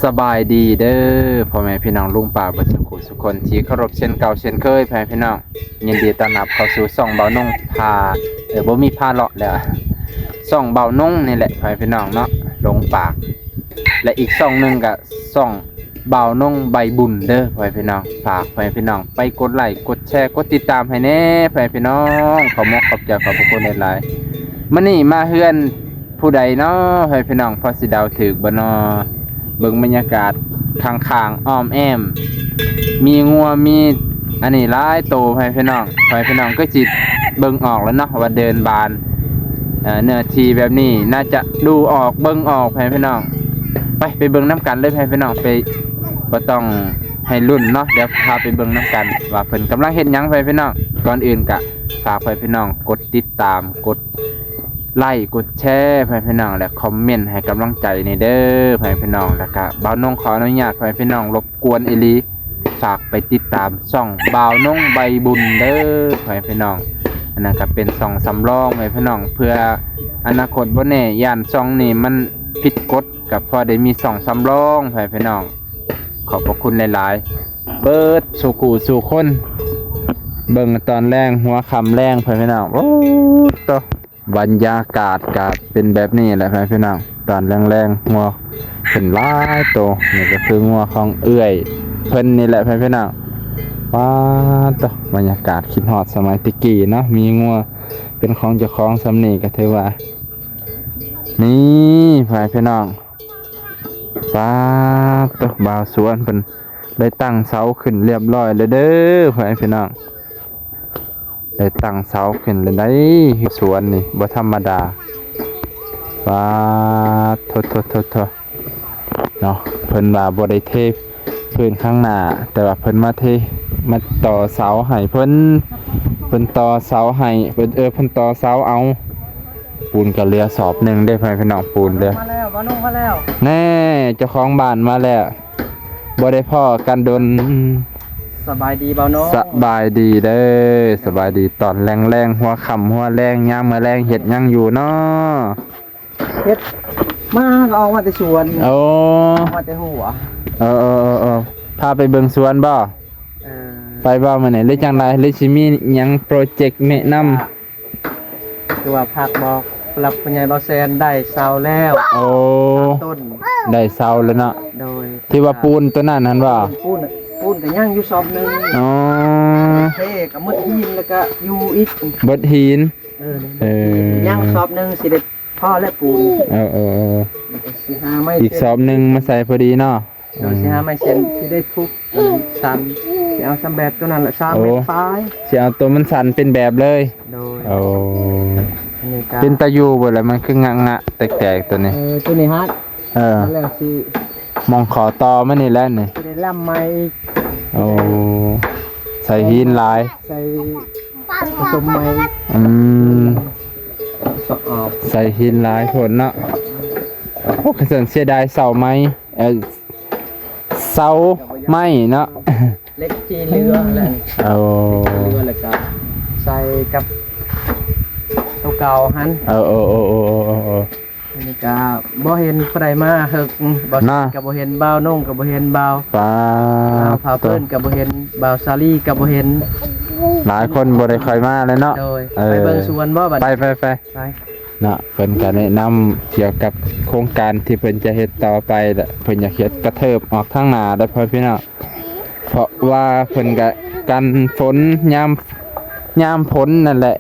ສະບາຍດີເດີພໍ່ແມ່ພີ່ນ້ອງລຸງປ້າເບິດສູ່ຜູ້ສູ່ຄົນທີ່ເຄົາລົບເຊັ່ນເກົ່າເຊັ່ນເຄີຍ ພໍ່ແມ່ພີ່ນ້ອງ ຍິນດີຕ້ອນຮັບເຂົ້າສູ່ຊ່ອງບ່າວນົງພາ ເອີ ບໍ່ມີພາເລາະແລ້ວ ຊ່ອງບ່າວນົງນີ້ແຫຼະ ພໍ່ແມ່ພີ່ນ້ອງເນາະ ຫຼົງປາກ ແລະ ອີກຊ່ອງໜຶ່ງກະຊ່ອງບ່າວນົງໃບບຸນເດີ ພໍ່ແມ່ພີ່ນ້ອງ ຝາກພໍ່ແມ່ພີ່ນ້ອງໄປກົດໄລ້ກົດແຊກົດຕິດຕາມໃຫ້ແດ່ ພໍ່ແມ່ພີ່ນ້ອງ ຂອບມຸກຂອບໃຈຂອບພະຄຸນຫຼາຍໆ ມື້ນີ້ມາເຮືອນ ຜູ້ໃດເນາະ ໃຫ້ພີ່ນ້ອງພໍຊິເດົາຖືກບໍ່ເນາະ ເບິ່ງບັນຍາກາດຂ້າງໆອ້ອມແອ້ມ ມີງົວມີອັນນີ້ຫຼາຍໂຕ ໃຫ້ພີ່ນ້ອງ ໃຫ້ພີ່ນ້ອງກໍຊິເບິ່ງອອກແລ້ວເນາະ ວ່າເດີ່ນບານ ເອີ ເນື້ອທີ່ແບບນີ້ໜ້າຈະດູອອກເບິ່ງອອກ ໃຫ້ພີ່ນ້ອງ ໄປ ໄປເບິ່ງນຳກັນເລີຍ ໃຫ້ພີ່ນ້ອງ ໄປ ບໍ່ຕ້ອງໃຫ້ລຸ້ນເນາະ ດຽວພາໄປເບິ່ງນຳກັນ ວ່າເພິ່ນກຳລັງເຮັດຫຍັງ ໃຫ້ພີ່ນ້ອງ ກ່ອນອື່ນກະຝາກໃຫ້ພີ່ນ້ອງກົດຕິດຕາມ ກົດ ໄລ້ກົດແຊໃຫ້ພີ່ນ້ອງ ແລະ ຄອມເມັນໃຫ້ກຳລັງໃຈແດ່ເດີພໍ່ແມ່ພີ່ນ້ອງ ແລ້ວກະບ່າວນົງຂໍອະນຸຍາດພໍ່ແມ່ພີ່ນ້ອງລົບກວນອີ່ຫຼີ ຝາກໄປຕິດຕາມຊ່ອງບ່າວນົງໃບບຸນເດີພໍ່ແມ່ພີ່ນ້ອງ ອັນນັ້ນກະເປັນຊ່ອງສຳລອງພໍ່ແມ່ພີ່ນ້ອງ ເພື່ອອະນາຄົດບໍ່ແນ່ ຢ້ານຊ່ອງນີ້ມັນຜິດກົດ ກະພໍໄດ້ມີຊ່ອງສຳລອງພໍ່ແມ່ພີ່ນ້ອງ ຂອບພະຄຸນຫຼາຍໆ ເບິດສູ່ຄູ່ສູ່ຄົນ ເບິ່ງຕອນແລງ ຫົວຄ່ຳແລງພໍ່ແມ່ພີ່ນ້ອງ ໂອ້ ໂຕ ບັນຍາກາດກະເປັນແບບນີ້ແຫຼະ ພໍ່ແມ່ພີ່ນ້ອງ ຕອນແລງໆ ງົວເປັນຫຼາຍໂຕ ນີ້ກະຄືງົວຂອງເອື້ອຍເພິ່ນນີ້ແຫຼະ ພໍ່ແມ່ພີ່ນ້ອງ ປາດໂຕ ບັນຍາກາດຄິດຮອດສະໄໝແຕ່ກີ້ເນາະ ມີງົວເປັນຂອງເຈົ້າຂອງສ່ຳນີ້ກະຖືວ່າ ນີ້ ພໍ່ແມ່ພີ່ນ້ອງ ປາດໂຕ ບ່າວສວນເພິ່ນໄດ້ຕັ້ງເສົາຂຶ້ນລຽບຮ້ອຍແລ້ວເດີ ພໍ່ແມ່ພີ່ນ້ອງ ໄດ້ຕັ້ງເສົາຂຶ້ນແລ້ວໃດ໋ ສວນນີ້ບໍ່ທຳມະດາ ປາດໂທໆໆໆ ເນາະ ເພິ່ນວ່າບໍ່ໄດ້ເທພື້ນຂ້າງໜ້າ ແຕ່ວ່າເພິ່ນມາເທ ມາຕໍ່ເສົາໃຫ້ເພິ່ນ ເພິ່ນຕໍ່ເສົາໃຫ້ ເພິ່ນ ເອີ ເພິ່ນຕໍ່ເສົາເອົາ ປູນກໍເຫຼືອສອບໜຶ່ງເດ້ ພໍ່ແມ່ພີ່ນ້ອງ ປູນເຫຼືອ ມາແລ້ວ ບ່າວນົງມາແລ້ວ ແນ່ ເຈົ້າຂອງບ້ານມາແລ້ວ ບໍ່ໄດ້ພໍ້ກັນດົນ ສະບາຍດີບ່າວນົງ ສະບາຍດີເດີ ສະບາຍດີຕອນແລງໆ ຫົວຄ່ຳຫົວແລງ ຍາມມື້ແລງເຮັດຫຍັງຢູ່ເນາະ ເຮັດ ມາກໍອອກມາແຕ່ສວນ ໂອ້ ອອກມາແຕ່ຫົວ ເອີໆໆ ພາໄປເບິ່ງສວນບໍ່ ເອີ ໄປບໍ່ມື້ນີ້ ຫຼືຈັ່ງໃດ ຫຼືຊິມີຫຍັງໂປຣເຈັກແນະນຳ ຄືວ່າພາກບອກຜູ້ຫຼັກຜູ້ໃຫຍ່ບ່າວແຊນໄດ້ເສົາແລ້ວ ໂອ້ ຕົ້ນ ໄດ້ເສົາແລ້ວເນາະ ໂດຍ ທີ່ວ່າປູນໂຕນັ້ນຫັ້ນບໍ່ ປູນ ປູນກໍຍັງຢູ່ສອບໜຶ່ງ ອໍ ເທກໍໝົດຫີນ ແລ້ວກໍຢູ່ອີກ ເບິດຫີນ ເອີ ເອີ ຍັງສອບໜຶ່ງ ຊິໄດ້ພໍ້ແລ້ວປູນ ເອີໆໆ ຊິຫາໄມ້ ອີກສອບໜຶ່ງມາໃສ່ພໍດີເນາະ ໂດຍ ຊິຫາໄມ້ເສັ້ນທີ່ໄດ້ທຸບ ອັນນັ້ນສັ້ນ ຊິເອົາສ່ຳແບບໂຕນັ້ນແຫຼະ ສາມແມັດປາຍ ຊິເອົາໂຕມັນສັ້ນເປັນແບບເລີຍ ໂດຍ ໂອ້ ອັນນີ້ກໍ ເປັນຕາຢູ່ບໍ່ລະ ມັນຄືງະໆ ແຕກໆ ໂຕນີ້ ເອີ ໂຕນີ້ຮະ ເອີ ແລ້ວຊິ ໝ່ອງຂໍຕໍ່ມັນນີ້ແຫຼະນີ້ ຊິໄດ້ລຳໃໝ່ອີກ ໂອ້ ໃສ່ຫີນຫຼາຍ ໃສ່ ປະສົມໃໝ່ ອືມ ສະອອບ ໃສ່ຫີນຫຼາຍໂພດເນາະ ໂອ້ ຄັນຊັ້ນເສຍດາຍເສົາໄມ້ ເອີ ເສົາໄມ້ເນາະ ເຫຼັກທີ່ເຫຼືອແລ້ວນີ້ ໂອ້ ເຫຼືອແລ້ວກໍໃສ່ກັບໂຕເກົ່າຫັ້ນ ເອີໆໆໆໆ ອັນນີ້ກໍບໍ່ເຫັນຜູ້ໃດມາເຮີກ ບ່າວ ນະ ກໍບໍ່ເຫັນ ບ່າວນົງກໍບໍ່ເຫັນ ບ່າວ ປາດ ບ່າວພາເພິ່ນກໍບໍ່ເຫັນ ບ່າວສາລີກໍບໍ່ເຫັນ ຫຼາຍຄົນບໍ່ໄດ້ຄ່ອຍມາແລ້ວເນາະ ໂດຍ ເອີ ໄປເບິ່ງສວນບໍ່ບັດ ໄປໆໆ ໄປ ເນາະ ເພິ່ນກໍແນະນຳກ່ຽວກັບໂຄງການທີ່ເພິ່ນຈະເຮັດຕໍ່ໄປ ແລະ ເພິ່ນຢາກເຮັດກະເທີບອອກທາງໜ້າເດີພໍ່ພີ່ນ້ອງ ເພາະວ່າເພິ່ນກະກັນຝົນຍາມ ຍາມຝົນນັ້ນແຫຼະ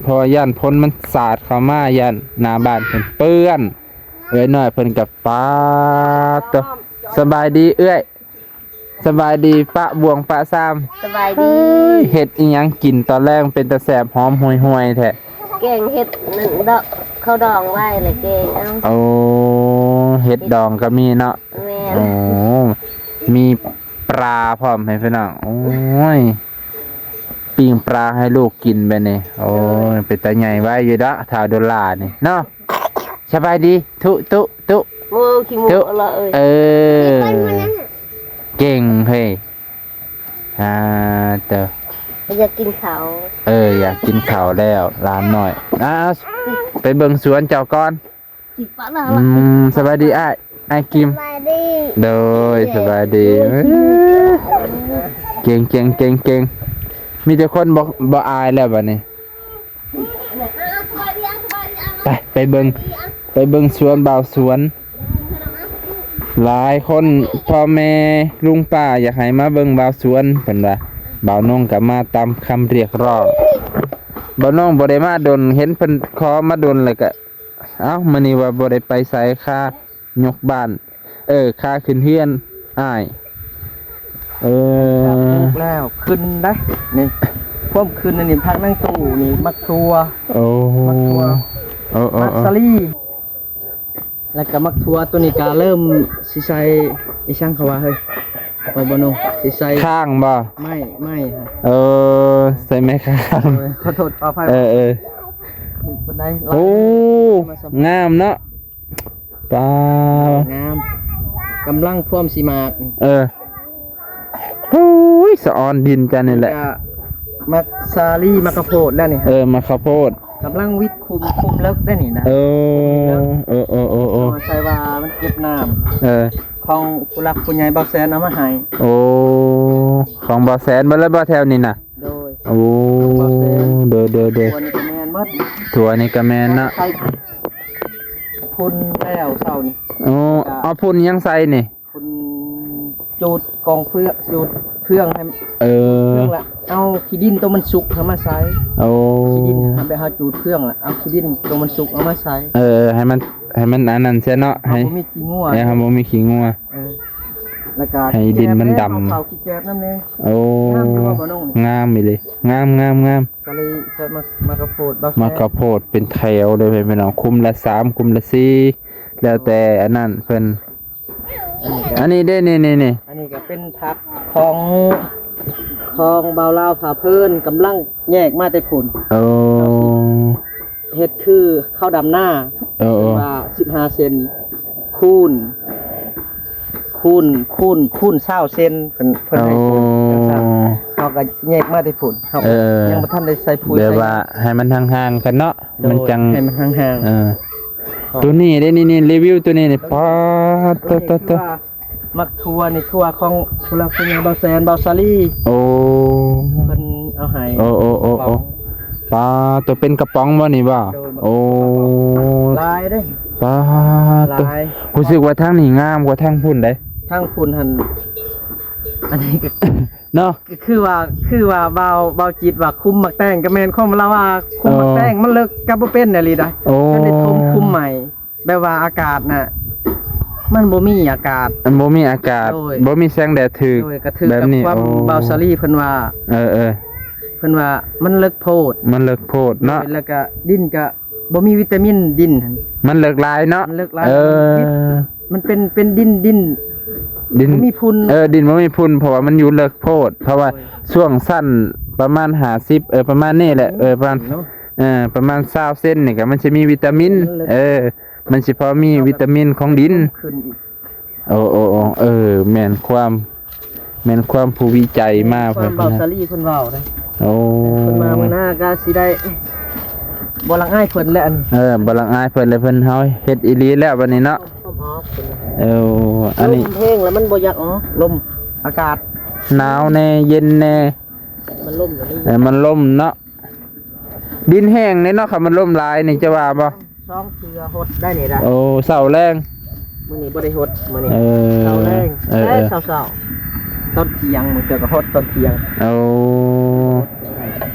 ເພາະວ່າຢ້ານຝົນມັນສາດເຂົ້າມາ ຢ້ານໜ້າບ້ານເພິ່ນເປື້ອນ ເອື້ອຍນ້ອຍເພິ່ນກະ ປາດໂຕ ສະບາຍດີເອື້ອຍ ສະບາຍດີປະບ່ວງປະຊາມ ສະບາຍດີ ເອີຍ ເຮັດອີ່ຫຍັງກິນຕອນແລງເປັນຕາແຊບຫອມຫ່ວຍໆແທ້ ແກງເຫັດນັ້ນດອກ ເຂົາດອງໄວ້ແລ້ວແກງເອົາ ໂອ້ ເຫັດດອງກໍມີເນາະ ແມ່ນ ໂອ້ ມີປາພ້ອມໃຫ້ພີ່ນ້ອງ ໂອ້ຍ ປີ້ງປາໃຫ້ລູກກິນແບບນີ້ ໂອ້ຍ ເປັນຕາໃຫຍ່ໄວຢູ່ເນາະ ທ້າວໂດລານີ້ເນາະ ສະບາຍດີ ທຸ ທຸ ທຸ ໂອ້ ຂີ້ມູກ ທຸ ເອີ ເອີ ເກັ່ງເຮີ້ຍ ອ່າ ເຕີ ຢາກກິນເຂົ້າ ເອີ ຢາກກິນເຂົ້າແລ້ວ ຫຼານນ້ອຍ ອ່າ ໄປເບິ່ງສວນເຈົ້າກ່ອນ ອືມ ສະບາຍດີອ້າຍ ອ້າຍກິມ ສະບາຍດີ ໂດຍ ສະບາຍດີ ເກັ່ງໆໆໆ ມີແຕ່ຄົນບໍ່ ບໍ່ອາຍແລ້ວບັດນີ້. ໄປ ໄປເບິ່ງ ໄປເບິ່ງສວນບ່າວສວນ. ຫຼາຍຄົນ ພໍ່ແມ່ລຸງປ້າຢາກໃຫ້ມາເບິ່ງບ່າວສວນ ເພິ່ນວ່າ. ບ່າວນົງກໍມາຕາມຄຳຮຽກຮ້ອງ. ບ່າວນົງບໍ່ໄດ້ມາດົນ ເຫັນເພິ່ນຂໍມາດົນແລ້ວກໍ ເອົ້າ ມື້ນີ້ວ່າບໍ່ໄດ້ໄປໃສ ຄາ ຍົກບ້ານ ເອີ ຄາຂຶ້ນເຮືອນອ້າຍ. ເອີ ປູກແລ້ວຂຶ້ນໄດ໋ ນີ້ ພວມຂຶ້ນອັນນີ້ ຜັກນາງຕູ້ນີ້ ໝາກຖົ່ວ ໂອ້ ໝາກຖົ່ວ ເອີໆໆ ໝາກສາລີ ແລ້ວກໍໝາກຖົ່ວ. ໂຕນີ້ກໍເລີ່ມຊິໃສ່ ອີຫຍັງເຂົາວ່າເຮີ້ຍ ບໍ່ ບໍ່ໜຸ່ງ ຊິໃສ່ ຄ້າງບໍ່? ໄມ້ ໄມ້ ເອີ ໃສ່ໄມ້ຄ້າງ ໂອ້ຍ ຂໍໂທດຂໍອະໄພ ເອີໆ ໂອ້ ງາມເນາະ. ປາ ງາມ ກຳລັງພວມຊິໝາກ ເອີ ໂອ້ຍ ສະອອນດິນຈັນນີ້ແຫຼະ ກະໝາກສາລີ ໝາກເຂົ້າໂພດແລ້ວນີ້ ເອີ ໝາກເຂົ້າໂພດ ກຳລັງວິດຄຸມ ຄຸມເລິກໄດ້ນີ້ນະ ເອີ ເອີໆໆໆ ໃສ່ວ່າມັນເກັບນ້ຳ ເອີ ຂອງຜູ້ຫຼັກຜູ້ໃຫຍ່ບ່າວແສນເອົາມາໃຫ້ ໂອ້ ຂອງບ່າວແສນເບິດແລ້ວບໍ່ແຖວນີ້ນະ? ໂດຍ ໂອ້ ຂອງບ່າວແສນ ໂດຍໆໆ ຖົ່ວນີ້ກໍແມ່ນໝົດ ຖົ່ວນີ້ກໍແມ່ນເນາະ ໃສ່ ພຸ້ນແລ້ວເຊົ້ານີ້ ໂອ້ ເອົາພຸ້ນຫຍັງໃສ່ນີ້? ພຸ້ນຈູດກອງເຟືອງ ຈູດເຟືອງໃຫ້ ເອີ ເຟືອງລະ ເອົາຂີ້ດິນໂຕມັນສຸກເອົາມາໃສ່ ໂອ້ ຂີ້ດິນ ແບບເຮົາຈູດເຟືອງລະ ເອົາຂີ້ດິນໂຕມັນສຸກເອົາມາໃສ່ ເອີ ໃຫ້ມັນ ໃຫ້ມັນອັນນັ້ນເສຍເນາະ ໃຫ້ ເຮົາບໍ່ມີຂີ້ງົວ ໃຫ້ເຮົາບໍ່ມີຂີ້ງົວ ເອີ ແລ້ວກໍໃຫ້ດິນມັນດຳ ເອົາເຂົ້າຂີ້ແກບນຳແດ່ ໂອ້ ງາມຢູ່ບໍ່ ບ່າວນົງ? ງາມອີ່ຫຼີ ງາມໆໆ ສາລີ ໃສ່ໝາກ ໝາກເຂົ້າໂພດ ໝາກເຂົ້າໂພດເປັນແຖວເລີຍພີ່ນ້ອງ ຄຸ້ມລະສາມ ຄຸ້ມລະສີ່ ແລ້ວແຕ່ອັນນັ້ນເພິ່ນ ອັນນີ້ເດ້ ນີ້ໆໆ ອັນນີ້ກໍເປັນຜັກຂອງ ຂອງບ່າວລາວພາເພີນ ກຳລັງແຍກມາແຕ່ພຸ້ນ ໂອ້ ເຮັດຄືເຂົ້າດຳນາ ເອີ ເພິ່ນວ່າສິບຫ້າເຊັນ ຄູນ ຄູນ ຄູນ ຄູນຊາວເຊັນ ເພິ່ນ ເພິ່ນໃຫ້ຄູນ ໂອ້ ຈັ່ງຊັ້ນ ເຮົາກໍແຍກມາແຕ່ພຸ້ນ ເຮົາ ເອີ ຍັງບໍ່ທັນໄດ້ໃສ່ປຸຍ ແບບວ່າໃສ່ຫຍັງ ໃຫ້ມັນຫ່າງໆກັນເນາະ ໂດຍ ມັນຈັ່ງ ໃຫ້ມັນຫ່າງໆ ເອີ ໂຕນີ້ເດ້ ນີ້ໆ ຣີວິວໂຕນີ້ນີ້ ປາດ ໂຕ ໂຕ ໂຕ ໝາກຖົ່ວນີ້ ຖົ່ວຂອງຜູ້ຫຼັກຜູ້ໃຫຍ່ ບ່າວແສນ ບ່າວສາລີ ໂອ້ ເພິ່ນເອົາໃຫ້ ໂອ້ ໂອ້ ໂອ້ ໂອ້ ປາດ ໂຕເປັນກະປ໋ອງບໍ່ນີ້ບໍ່? ໂດຍ ໂອ້ ຫຼາຍເດ້ ປາດ ຫຼາຍ ຮູ້ສຶກວ່າທາງນີ້ງາມກວ່າທາງພຸ້ນເດ້ ທາງພຸ້ນຫັ້ນ ອັນນີ້ກໍເນາະ ກໍຄືວ່າ ຄືວ່າບ່າວ ບ່າວຈິດວ່າຄຸມໝາກແຕງ ກໍແມ່ນຄວາມລາວວ່າຄຸມໝາກແຕງ ເອີ ມັນເລິກກໍບໍ່ເປັນອີ່ຫຼີໄດ໋ ໂອ້ ກໍໄດ້ຖົມຄຸມໃໝ່ ແບບວ່າອາກາດນະ ມັນບໍ່ມີອາກາດ ມັນບໍ່ມີອາກາດ ໂດຍ ບໍ່ມີແສງແດດຖືກ ໂດຍ ກໍຖືກ ແບບນີ້ ກັບຄວາມ ໂອ້ ບ່າວສາລີເພິ່ນວ່າ ເອີໆ ເພິ່ນວ່າມັນເລິກໂພດ ມັນເລິກໂພດເນາະ ໂດຍ ແລ້ວກໍດິນກໍບໍ່ມີວິຕາມິນ ດິນຫັ້ນ ມັນເລິກຫຼາຍເນາະ ມັນເລິກຫຼາຍ ເອີ ມັນເປັນ ເປັນດິນ ດິນ ດິນ ບໍ່ມີຝຸ່ນ ເອີ ດິນບໍ່ມີຝຸ່ນ ເພາະວ່າມັນຢູ່ເລິກໂພດ ເພາະວ່າ ໂອ້ຍ ຊ່ວງຊັ້ນປະມານຫ້າສິບ ເອີ ປະມານນີ້ແຫຼະ ເອີ ປະມານ ເອີ ປະມານຊາວເຊັນນີ້ກໍມັນຊິມີວິຕາມິນ ເອີ ມັນຊິພໍມີວິຕາມິນຂອງດິນ ຂຶ້ນອີກ ໂອ້ ໂອ້ ໂອ້ ເອີ ແມ່ນຄວາມ ແມ່ນຄວາມຜູ້ວິໄຈມາ ຄວາມ ເພິ່ນ ບ່າວສາລີເພິ່ນເວົ້ານະ ໂອ້ ເພິ່ນມາມື້ໜ້າກໍຊິໄດ້ ບໍ່ລັກອາຍເພິ່ນແຫຼະ ອັນ ເອີ ບໍ່ລັກອາຍເພິ່ນແຫຼະ ເພິ່ນ ເຮົາເຮັດອີ່ຫຼີແລ້ວບັດນີ້ເນາະ ເອີ ອັນນີ້ ລົມແຮງແລ້ວມັນບໍ່ຢາກອອກ ລົມ ອາກາດໜາວແດ່ ເຢັນແດ່ ມັນລົມຢູ່ນີ້ ເອີ ມັນລົມເນາະ ດິນແຫ້ງເດ້ເນາະ ຄັນມັນລົມຫຼາຍນີ້ຈະວ່າບໍ່? ສອງເທື່ອຫົດໄດ້ນີ້ນະ ໂອ້ ເຊົ້າແລງ ມື້ນີ້ບໍ່ໄດ້ຫົດ ມື້ນີ້ ເອີ ເຊົ້າແລງ ເອີ ເອີ ເຊົ້າໆ ຕອນທ່ຽງ ບາງເທື່ອກໍຫົດຕອນທ່ຽງ ໂອ້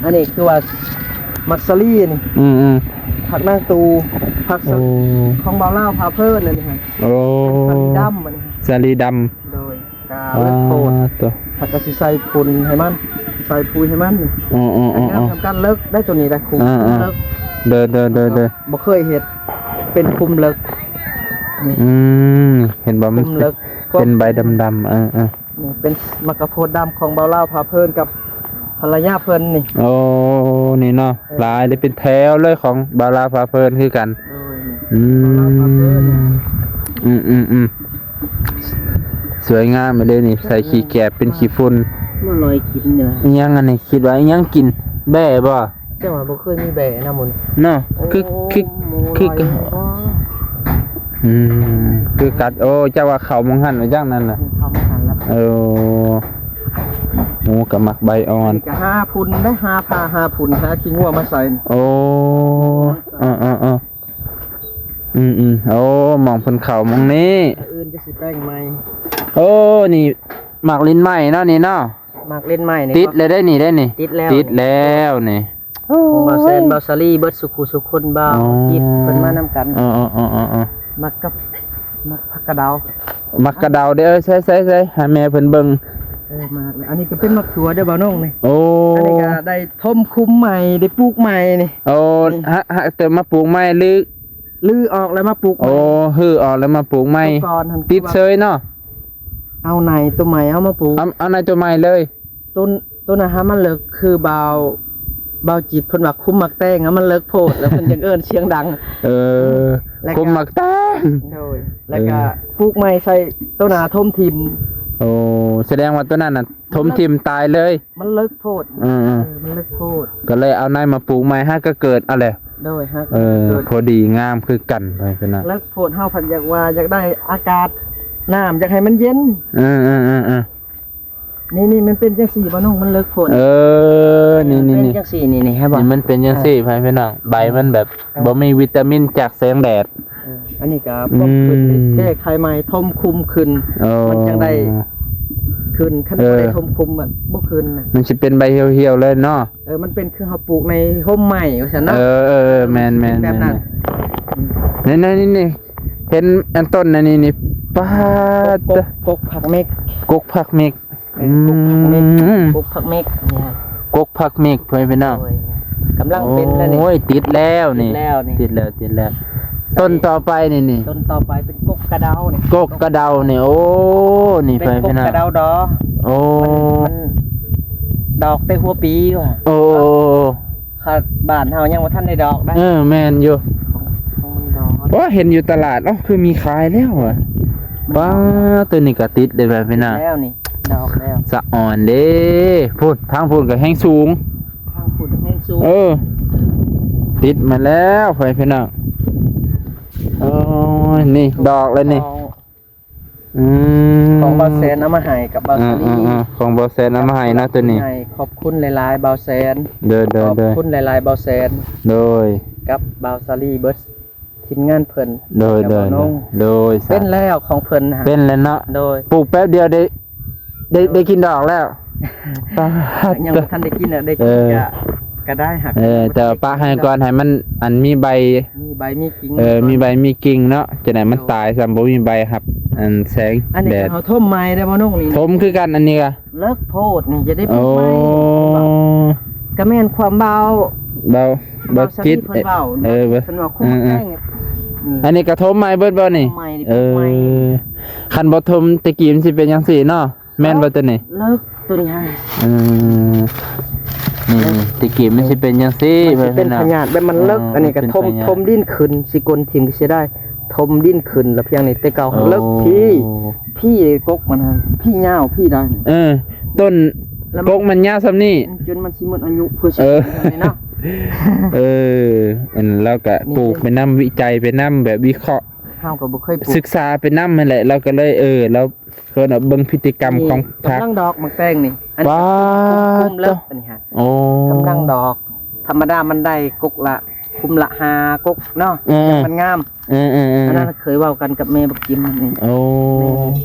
ອັນນີ້ຄືວ່າໝາກສາລີນີ້ ອືມໆ ຜັກນາງຕູ່ ຜັກ ໂອ້ ຂອງບ່າວລາວພາເພີນອັນນີ້ ໂອ້ ສາລີດຳ ອັນນີ້ ສາລີດຳ ໂດຍ ກະເລິກໂພດ ອ່າ ໂຕ ແລ້ວກໍຊິໃສ່ຝຸ່ນໃຫ້ມັນ ໃສ່ປຸຍໃຫ້ມັນ ອໍໆໆໆ ງາມນຳກັນ ເລິກໄດ້ໂຕນີ້ໄດ້ ຂຸມ ອ່າໆ ເລິກ ເດີໆໆໆ ບໍ່ເຄີຍເຮັດ ເປັນຂຸມເລິກ ນີ້ ອືມ ເຫັນບໍ່ ຂຸມເລິກ ເປັນໃບດຳໆ ເອີໆ ນີ້ເປັນໝາກກະໂພດດຳຂອງບ່າວລາວພາເພີນກັບພັນລະຍາເພິ່ນນີ້ ໂອ້ ນີ້ເນາະ ເອີ ຫຼາຍເລີຍ ເປັນແຖວເລີຍຂອງບ່າວລາວພາເພີນຄືກັນ ໂດຍ ອືມ ບ່າວລາວພາເພີນ ອືມໆໆ ສວຍງາມເລີຍນີ້ ເອີ ໃສ່ຂີ້ແກບເປັນຂີ້ຝຸ່ນ ມາລອຍກິນນີ້ ອີຫຍັງອັນນີ້ ຄິດວ່າອີຫຍັງກິນ ແບ້ບໍ່? ຈັ່ງວ່າບໍ່ເຄີຍມີແບ້ນຳໝູ່ນີ້ ເນາະ ຄື ໂອ້ ຄື ຄື ໂອ້ ອື ອືມ ຄືກັດ ໂອ້ ເຈົ້າວ່າເຂົ້າມອງຫັ້ນວ່າຈັ່ງນັ້ນນະ ເຂົ້າມອງຫັ້ນລະ ເອີ ໂອ້ ກໍມັກໃບອ່ອນ ນີ້ກໍຫາຝຸ່ນໄດ້ ຫາຜ້າຫາຝຸ່ນ ຫາຂີ້ງົວມາໃສ່ ໂອ້ ເອີໆໆ ອືມໆ ໂອ້ ໝ່ອງເພິ່ນເຂົ້າໝ່ອງນີ້ ມື້ອື່ນຈະຊິແປງໃໝ່ ໂອ້ ນີ້ໝາກລິນໄມ້ເນາະ ນີ້ເນາະ ໝາກຫຼິ້ນໄມ້ນີ້ ຕິດແລ້ວເດ້ນີ້ ເດ້ນີ້ ຕິດແລ້ວ ຕິດແລ້ວນີ້ ຂອງບ່າວແສນ ບ່າວສາລີ ເບິດສຸຂູສຸຄົນ ບ່າວ ອໍ ຈິດ ເພິ່ນມານຳກັນ ເອີໆໆໆ ມັກກັບ ມັກຜັກກະເດົາ ໝາກກະເດົາເດ້ ເອີ ໃສ່ໆໆ ໃຫ້ແມ່ເພິ່ນເບິ່ງ ເອີ ໝາກ ອັນນີ້ກໍເປັນໝາກຖົ່ວເດ້ບ່າວນ້ອງນີ້ ໂອ້ ອັນນີ້ກໍໄດ້ຖົມຄຸມໃໝ່ ໄດ້ປູກໃໝ່ນີ້ ໂອ້ ຮະ ຮະ ແຕ່ມາປູກໃໝ່ຫຼື ຮື້ອອກແລ້ວມາປູກໃໝ່ ໂອ້ ຮື້ອອກແລ້ວມາປູກໃໝ່ ແຕ່ກ່ອນຫັ້ນ ຕິດເຊີຍເນາະ ເອົາໃນຕົວໃໝ່ເອົາມາປູກ ເອົາ ເອົາໃນຕົວໃໝ່ເລີຍ ຕົ້ນ ຕົ້ນນະຫາມັນເລິກ ຄືບ່າວ ບ່າວຈິດເພິ່ນວ່າຄຸມໝາກແຕງ ມັນເລິກໂພດ ແລ້ວເພິ່ນຈັ່ງເອີ້ນສຽງດັງ ເອີ ແລ້ວກໍ ຄຸມໝາກແຕງ ໂດຍ ແລ້ວກໍ ເອີ ປູກໃໝ່ໃສ່ ຕົ້ນນະຖົມຖິ້ມ ໂອ້ ສະແດງວ່າຕົວນັ້ນນະຖົມຖິ້ມຕາຍເລີຍ ມັນເລິກໂພດ ເອີໆ ເອີ ມັນເລິກໂພດ ກໍເລີຍເອົາໃນມາປູກໃໝ່ ຫາກໍເກີດເອົາແຫຼະ ໂດຍ ຫາກໍ ເອີ ເກີດ ພໍດີງາມຄືກັນ ເລີກໂພດ ເຮົາພັດຢາກວ່າຢາກໄດ້ອາກາດ ນ້ຳຢາກໃຫ້ມັນເຢັນ ເອີໆໆໆ ນີ້ໆ ມັນເປັນຈັ່ງຊີ້ບໍ່ນ້ອງ ມັນເລິກໂພດ ເອີ ນີ້ໆໆ ເປັນຈັ່ງຊີ້ ນີ້ໆ ເຫັນບໍ່ ນີ້ມັນເປັນຈັ່ງຊີ້ ເອີ ພໍ່ແມ່ພີ່ນ້ອງ ໃບມັນແບບ ເອີ ບໍ່ມີວິຕາມິນຈາກແສງແດດ ເອີ ອັນນີ້ກໍ ອືມ ພົມຂຶ້ນ ແກ້ໄຂໃໝ່ ຖົມຄຸມຂຶ້ນ ໂອ້ ມັນຈັ່ງໄດ້ຂຶ້ນ ຄັນ ເອີ ບໍ່ໄດ້ຖົມຄຸມ ມັນບໍ່ຂຶ້ນນະ ມັນຊິເປັນໃບຫ່ຽວໆເລີຍເນາະ ເອີ ມັນເປັນຄືເຮົາປູກໃນຮົ່ມໄມ້ວ່າຊັ້ນເນາະ ເອີໆໆ ແມ່ນໆໆ ແບບນັ້ນ ອືມ ນີ້ໆໆ ເຫັນອັນຕົ້ນອັນນີ້ນີ້ ປາດ ກົກ ກົກ ກົກຜັກເມັກ ກົກຜັກເມັກ ເອີ ກົກຜັກເມັກ ອືມ ກົກຜັກເມັກ ນີ້ຮະ ກົກຜັກເມັກ ພໍ່ແມ່ພີ່ນ້ອງ ໂອ້ຍ ກຳລັງເປັນແລ້ວນີ້ ໂອ້ຍ ຕິດແລ້ວນີ້ ຕິດແລ້ວນີ້ ຕິດແລ້ວ ຕິດແລ້ວ ໃສ່ ຕົ້ນຕໍ່ໄປນີ້ນີ້ ຕົ້ນຕໍ່ໄປເປັນກົກກະເດົານີ້ ກົກກະເດົານີ້ ໂອ້ ນີ້ ເປັນ ພໍ່ແມ່ພີ່ນ້ອງ ກົກກະເດົາດອກ ໂອ້ ມັນ ມັນດອກແຕ່ຫົວປີວ່າ ໂອ້ ຄັນບ້ານເຮົາຍັງບໍ່ທັນໄດ້ດອກໄດ໋ ເອີ ແມ່ນຢູ່ ຂອງມັນດອກ ໂອ້ ເຫັນຢູ່ຕະຫຼາດ ເອົ້າ ຄືມີຂາຍແລ້ວຫວາ ມັນ ປ້າ ຕົວນີ້ກໍຕິດເດ້ ແບບນີ້ນະ ແລ້ວນີ້ ດອກແລ້ວ ສະອອນເດ້ ພຸ້ນ ທາງພຸ້ນກໍແຮງສູງ ທາງພຸ້ນແຮງສູງ ເອີ ຕິດມາແລ້ວ ພໍ່ແມ່ພີ່ນ້ອງ ໂອ້ຍ ນີ້ ດອກແລ້ວນີ້ ຂອງ ອືມ ຂອງບ່າວແສນເອົາມາໃຫ້ກັບບ່າວສາລີ ເອີໆໆ ຂອງບ່າວແສນເອົາມາໃຫ້ເນາະ ຕົວນີ້ ໃຫຍ່ ຂອບຄຸນຫຼາຍໆ ບ່າວແສນ ໂດຍໆໆ ຂອບຄຸນຫຼາຍໆ ບ່າວແສນ ໂດຍ ກັບບ່າວສາລີ ເບິດທີມງານເພິ່ນ ໂດຍໆໆ ກັບບ່າວນ້ອງ ໂດຍ ເປັນແລ້ວຂອງເພິ່ນນະ ເປັນແລ້ວເນາະ ໂດຍ ປູກແປັບດຽວໄດ້ ໄດ້ ໄດ້ກິນດອກແລ້ວ ຍັງບໍ່ທັນໄດ້ກິນ ໄດ້ກິນ ເອີ ກະ ກະໄດ້ຫາກ ເອີ ແຕ່ວ່າປະໃຫ້ກ່ອນ ໃຫ້ມັນ ອັນ ມີໃບ ມີໃບມີກິ່ງ ເອີ ມີໃບມີກິ່ງເນາະ ຈັ່ງໃດມັນຕາຍຊ້ຳ ບໍ່ມີໃບຮັບ ອັນ ແສງແດດ ອັນນີ້ກໍເຮົາຖົມໃໝ່ໄດ້ບໍ່ນ້ອງນີ້ ຖົມຄືກັນ ອັນນີ້ກະ ເລິກໂພດນີ້ ຈະໄດ້ປູກໃໝ່ ໂອ້ ກະແມ່ນຄວາມບ່າວ ບ່າວ ບ່າວຈິດ ເພິ່ນເວົ້າ ເອີ ເພິ່ນເວົ້າ ເອີ ເອີ ອັນນີ້ກະຖົມໃໝ່ເບິດບໍ່ນີ້ ເອີ ຄັນບໍ່ຖົມແຕ່ກີ້ມັນຊິເປັນຈັ່ງຊີ້ເນາະ ແມ່ນບໍ່ຕົວນີ້ ເລິກຕົວນີ້ຫັ້ນ ເອີ ນີ້ໆ ແຕ່ກີ້ມັນຊິເປັນຈັ່ງຊີ້ ມັນຊິເປັນພະຍາດ ແບບມັນເລິກ ເອີ ອັນນີ້ກໍຖົມ ເປັນພະຍາດ ຖົມດິນຂຶ້ນ ຊິກົນຖິ້ມກໍເສຍດາຍ ຖົມດິນຂຶ້ນ ແລ້ວພຽງນີ້ ແຕ່ເກົ່າ ໂອ້ ເລິກພີ້ ພີ້ກົກມັນຫັ້ນ ພີ້ຍາວພີ້ໄດ້ ເອີ ຕົ້ນ ແລ້ວມັນ ກົກມັນຍາວສ່ຳນີ້ ຈົນມັນຊິໝົດອາຍຸ ເພື່ອຊິ ເອີ ເນາະ ເອີ ອັນ ລາວກໍ ນີ້ ປູກໄປນຳ ວິໄຈໄປນຳ ແບບວິເຄາະ ເຮົາກໍບໍ່ເຄີຍປູກ ສຶກສາໄປນຳຫັ້ນແຫຼະ ລາວກໍເລີຍ ເອີ ລາວ ເພິ່ນວ່າເບິ່ງພຶດຕິກຳຂອງຜັກ ນີ້ກຳລັງດອກໝາກແຕງນີ້ ອັນນີ້ ປາດ ກໍເລີ່ມເລີກ ໂອ້ ອັນນີ້ຮະ ກຳລັງດອກ ທຳມະດາມັນໄດ້ກົກລະ ຄຸມລະຫ້າກົກເນາະ ເອີ ຈັ່ງມັນງາມ ເອີໆໆ ອັນນັ້ນເຄີຍເວົ້າກັນກັບແມ່ບັກຈິມນີ້ ໂອ້ ນີ້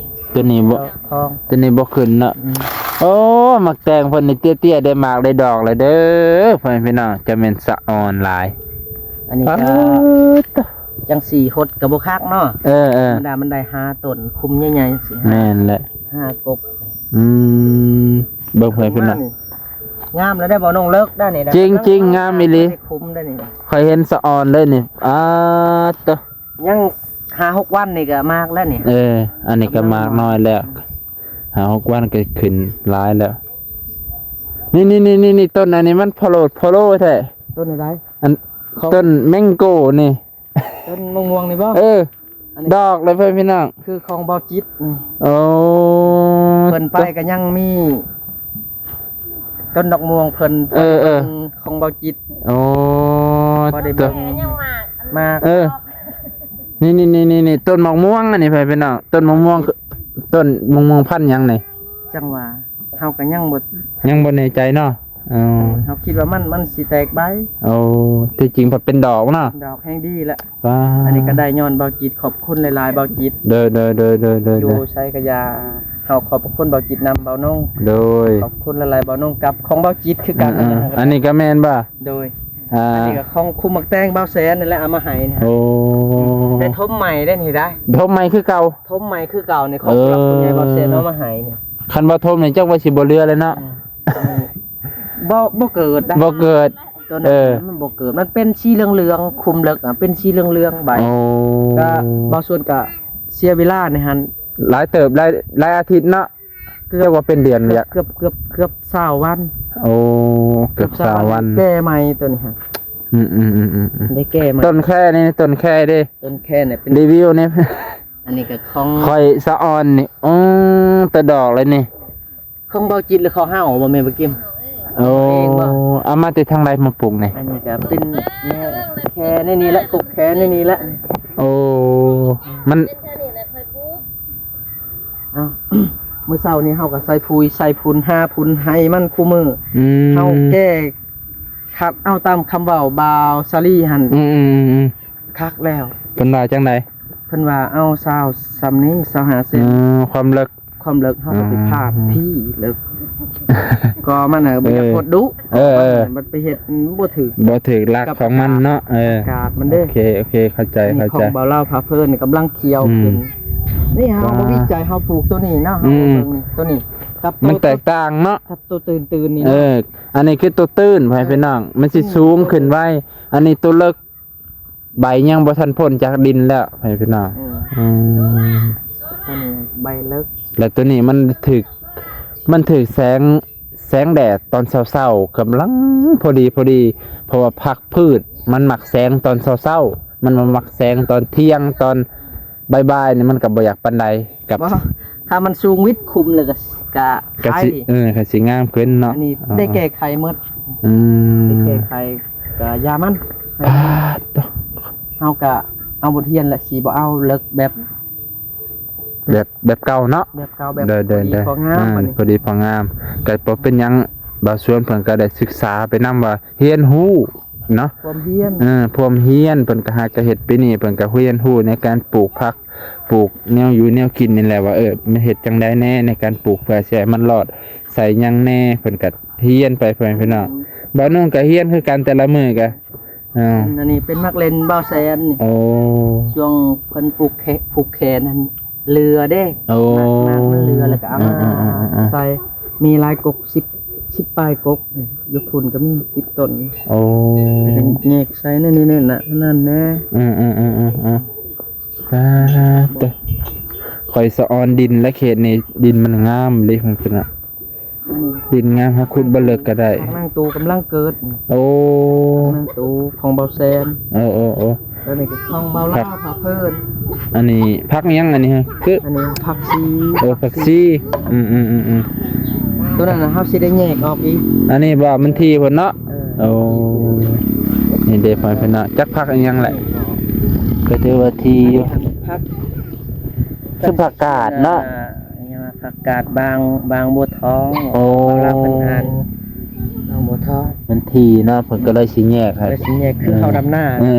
ຕົວນີ້ບໍ່ ດອກທອງ ຕົວນີ້ບໍ່ຂຶ້ນເນາະ ອືມ ໂອ້ ໝາກແຕງເພິ່ນນີ້ເຕ້ຍໆ ໄດ້ໝາກໄດ້ດອກແລ້ວເດີ ພໍ່ແມ່ພີ່ນ້ອງ ຈະແມ່ນສະອອນຫຼາຍ ອັນນີ້ກໍ ປາດ ຈັ່ງສີ່ຫົດກໍບໍ່ຄັກເນາະ ເອີໆ ທຳມະດາມັນໄດ້ຫ້າຕົ້ນ ຄຸມໃຫຍ່ໆ ຈັ່ງຊີ້ ແມ່ນແຫຼະ ຫ້າກົກ ອືມ ເບິ່ງໃຫ້ເພິ່ນນະ ງາມແລ້ວໄດ້ບໍ່ນ້ອງ ເລີກໄດ້ນີ້ ຈິງໆ ງາມອີ່ຫຼີ ໄດ້ຄຸມໄດ້ນີ້ ຂ້ອຍເຫັນສະອອນເລີຍນີ້ ອາດໂຕ ຍັງຫ້າຫົກວັນນີ້ກໍໝາກແລ້ວນີ້ ເອີ ອັນນີ້ກໍໝາກນ້ອຍແລ້ວ ຫ້າຫົກວັນກໍຂຶ້ນຫຼາຍແລ້ວ ນີ້ໆໆໆ ຕົ້ນອັນນີ້ມັນໂພໂລ ໂພໂລແທ້ ຕົ້ນໃດ ອັນ ຂອງ ຕົ້ນແມງໂກ້ນີ້ ຕົ້ນມະມ່ວງນີ້ບໍ່ ເອີ ອັນນີ້ ດອກເລີຍເພື່ອນພີ່ນ້ອງ ຄືຂອງເບົາຈິດນີ້ ໂອ້ ເພິ່ນໄປກໍຍັງມີຕົ້ນດອກມ່ວງເພິ່ນ ເອີໆ ຂອງເບົາຈິດ ໂອ້ ພໍໄດ້ເບິ່ງ ໂຕ ໝາກ ເອີ ນີ້ໆໆໆ ຕົ້ນໝາກມ່ວງອັນນີ້ ພໍ່ແມ່ພີ່ນ້ອງ ຕົ້ນໝາກມ່ວງ ຕົ້ນໝາກມ່ວງພັນຫຍັງນີ້? ຈັ່ງວ່າ ເຮົາກໍຍັງບໍ່ ຍັງບໍ່ແນ່ໃຈເນາະ. ອໍ ເຮົາຄິດວ່າມັນ ມັນຊິແຕກໃບ. ໂອ້ ທີ່ຈິງພັດເປັນດອກເນາະ ດອກແຮງດີລະ. ວ້າ ອັນນີ້ກໍໄດ້ຍ້ອນເບົາຈິດ ຂອບຄຸນຫຼາຍໆ ເບົາຈິດ. ໂດຍໆໆໆໆ ຢູ່ໃສກໍຢ່າ ເຮົາຂອບພະຄຸນເບົາຈິດນຳ ເບົານົງ. ໂດຍ ຂອບຄຸນຫຼາຍໆ ເບົານົງ ກັບຂອງເບົາຈິດຄືກັນ. ເອີໆ ອັນນີ້ກໍແມ່ນບໍ່? ໂດຍ ອ່າ ອັນນີ້ກໍຂອງຄຸມໝາກແຕງ ເບົາແສນ ນັ້ນແຫຼະ ເອົາມາໃຫ້ນະ. ໂອ້ ໄດ້ຖົມໃໝ່ເດ້ນີ້ໄດ໋ ຖົມໃໝ່ຄືເກົ່າ ຖົມໃໝ່ຄືເກົ່ານີ້ ຂອງຜູ້ຫຼັກຜູ້ໃຫຍ່ ເອີ ເບົາແສນເອົາມາໃຫ້ນີ້. ຄັນບໍ່ຖົມນີ້ຈັກວ່າຊິບໍ່ເຫຼືອແລ້ວເນາະ. ອືມ ບໍ່ ບໍ່ເກີດໄດ໋ ບໍ່ເກີດ. ຕົວນັ້ນ ເອີ ມັນບໍ່ເກີດ ມັນເປັນສີເຫຼືອງໆ ຄຸມເລິກນະ ເປັນສີເຫຼືອງໆ ໃບ. ໂອ້ ກໍບາງສ່ວນກໍເສຍເວລາໃນຫັ້ນຫຼາຍເຕີບ ຫຼາຍ ຫຼາຍອາທິດເນາະ. ເກືອບ ຈັກວ່າເປັນເດືອນແລ້ວ ເກືອບ ເກືອບ ເກືອບ ເກືອບຊາວວັນ. ໂອ້ ເກືອບຊາວວັນ ເກືອບຊາວວັນ ແກ່ໃໝ່ຕົວນີ້ຫັ້ນ. ອືມໆໆໆໆ ໄດ້ແກ່ໃໝ່. ຕົ້ນແຄນີ້ ຕົ້ນແຄເດ້ ຕົ້ນແຄນີ້ເປັນ ຣີວິວນີ້. ອັນນີ້ກໍຂອງຂ້ອຍສະອອນນີ້. ອໍ ແຕ່ດອກເລີຍນີ້ ຂອງເບົາຈິດ ຫຼື ເຂົາເຮົາບໍ່ແມ່ນບໍ່ກິມ? ໂອ້ ເອົາເອງບໍ່? ເອົາມາແຕ່ທາງໃດມາປູກນີ້? ອັນນີ້ກໍເປັນແຄໃນນີ້ແຫຼະ ປູກແຄໃນນີ້ແຫຼະ. ໂອ້ ມັນ ເອົ້າ ມື້ເຊົ້ານີ້ເຮົາກໍໃສ່ປຸຍ ໃສ່ຝຸ່ນ ຫາຝຸ່ນໃຫ້ມັນຄູ່ມື້. ອືມ ເຮົາແກ້ຂັດເອົາຕາມຄຳເວົ້າບ່າວສາລີຫັ້ນ. ອືມໆໆໆ ຄັກແລ້ວ. ເພິ່ນວ່າຈັ່ງໃດ? ເພິ່ນວ່າເອົາຊາວສ່ຳນີ້ ຊາວຫ້າເຊັນ. ເອີ ຄວາມເລິກ ຄວາມເລິກ ເຮົາກໍໄປ ອືມ ພາດພີ້ເລິກ ກໍມັນນະບໍ່ຢາກ ເອີ ໂພດດຸ. ເອີໆ ມັນໄປເຮັດບໍ່ຖືກ ບໍ່ຖືກຫຼັກຂອງມັນເນາະ. ເອີ ອາກາດມັນເດ້. ໂອເຄ ໂອເຄ ເຂົ້າໃຈ ອັນນີ້ ເຂົ້າໃຈ ຂອງເບົາລາວພາເພີນກຳລັງຂຽວ ອືມ ຂຶ້ນ. ນີ້ເຮົາ ອ່າ ບໍ່ວິໄຈ ເຮົາປູກຕົວນີ້ເນາະ. ອືມ ເຮົາເບິ່ງນີ້ ຕົວນີ້ກັບ ມັນແຕກຕ່າງເນາະ ກັບຕົວຕື່ນໆນີ້ເນາະ. ເອີ ອັນນີ້ຄືຕົວຕື້ນ ພໍ່ແມ່ພີ່ນ້ອງ ມັນຊິ ອືມ ສູງຂຶ້ນໄວ. ອັນນີ້ຕົວເລິກ ໃບຍັງບໍ່ທັນພົ້ນຈາກດິນແລ້ວ ພໍ່ແມ່ພີ່ນ້ອງ. ອືມ ອືມ ຕົວນີ້ໃບເລິກ ແລະ ຕົວນີ້ມັນຖືກ ມັນຖືກແສງ ແສງແດດຕອນເຊົ້າໆ ກຳລັງພໍດີ ພໍດີ ເພາະວ່າຜັກພືດມັນມັກແສງຕອນເຊົ້າໆ ມັນບໍ່ມັກແສງຕອນທ່ຽງ ຕອນບ່າຍໆ ນີ້ມັນກໍບໍ່ຢາກປານໃດ. ກັບ ບໍ່ ຖ້າມັນສູງວິດຄຸມແລ້ວກໍ ກະ ກະ ຂາຍ ຊິ ເອີ ກະຊິງາມຂຶ້ນເນາະ. ອັນນີ້ ອໍ ໄດ້ແກ້ໄຂໝົດ. ອືມ ໄດ້ແກ້ໄຂ ກະຢ່າມັນ ປາດໂທ້ ເຮົາກະເອົາບົດຮຽນລະ ຊິບໍ່ເອົາເລິກແບບ ແບບ ແບບເກົ່າເນາະ. ແບບເກົ່າ ແບບ ໂດຍໆໆ ພໍດີພໍງາມ. ອືມ ພໍດີພໍງາມ ກະບໍ່ເປັນຫຍັງ. ບ່າວສວນເພິ່ນກະໄດ້ສຶກສາໄປນຳວ່າ ຮຽນຮູ້ເນາະ ຄວາມຮຽນ ເອີ ຄວາມຮຽນ. ເພິ່ນກໍຫາກະເຮັດປີນີ້ ເພິ່ນກໍຮຽນຮູ້ໃນການປູກຜັກ ປູກແນວຢູ່ແນວກິນນີ້ແຫຼະ ວ່າ ເອີ ມັນເຮັດຈັ່ງໃດແດ່ໃນການປູກ ເພື່ອຊິໃຫ້ມັນລອດ ໃສ່ຫຍັງແດ່ ເພິ່ນກໍຮຽນໄປ ພໍ່ແມ່ພີ່ນ້ອງ. ບ່າວນຸ່ງກໍຮຽນຄືກັນ ແຕ່ລະມື້ກໍ ອ່າ ອັນນີ້ເປັນໝາກເລັ່ນບ່າວແສນນີ້. ໂອ້ ຊ່ວງເພິ່ນຜູກແຂ ຜູກແຂນຫັ້ນ ເຫຼືອເດ້. ໂອ້ ໝາກ ໝາກມັນເຫຼືອ ແລ້ວກໍເອົາມາ ອ່າໆໆໆໆ ໃສ່ ມີຫຼາຍກົກ ສິບ ສິບປາຍກົກ. ຢູ່ພຸ້ນກໍມີສິບຕົ້ນ. ໂອ້ ແຍກໃສ່ໃນນີ້ ນັ້ນນະ ນັ້ນແນ່. ອືມໆໆໆໆ ປາດໂທ້ ຂ້ອຍສະອອນດິນ ແລະ ເຂດນີ້ດິນມັນງາມເດ້ ເພິ່ນນະ. ອືມ ດິນງາມ ເຮົາຂຸດບໍ່ເລິກກໍໄດ້. ຜັກນາງຕູກຳລັງເກີດ. ໂອ້ ຜັກນາງຕູຂອງເບົາແສນ. ເອີໆໆ ແລ້ວນີ້ກໍຂອງເບົາລາວພາເພີນ. ອັນນີ້ຜັກຫຍັງອັນນີ້? ຄື ອັນນີ້ຜັກຊີ. ໂອ້ ຜັກຊີ. ອືມໆໆໆ ຕົວນັ້ນນະ ເຮົາຊິໄດ້ແຍກອອກອີກ. ອັນນີ້ບໍ່ ມັນຖີ່ເພິ່ນເນາະ. ເອີ ໂອ້ ນີ້ເດ້ ພໍ່ແມ່ພີ່ນ້ອງ ຈັກຜັກອີ່ຫຍັງແຫຼະ ກໍຖືວ່າຖີ່ຢູ່. ອັນນີ້ຜັກ ຄືຜັກກາດເນາະ. ອ່າ ອີ່ຫຍັງວ່າ ຜັກກາດບາງ ບາງບົວທອງ. ໂອ້ ເຮົາເພິ່ນອ່ານບາງບົວທອງ. ມັນຖີ່ເນາະ ເພິ່ນກໍເລີຍຊິແຍກໃຫ້ ເລີຍຊິແຍກ ຄືເຮົາດຳນາ. ເອີ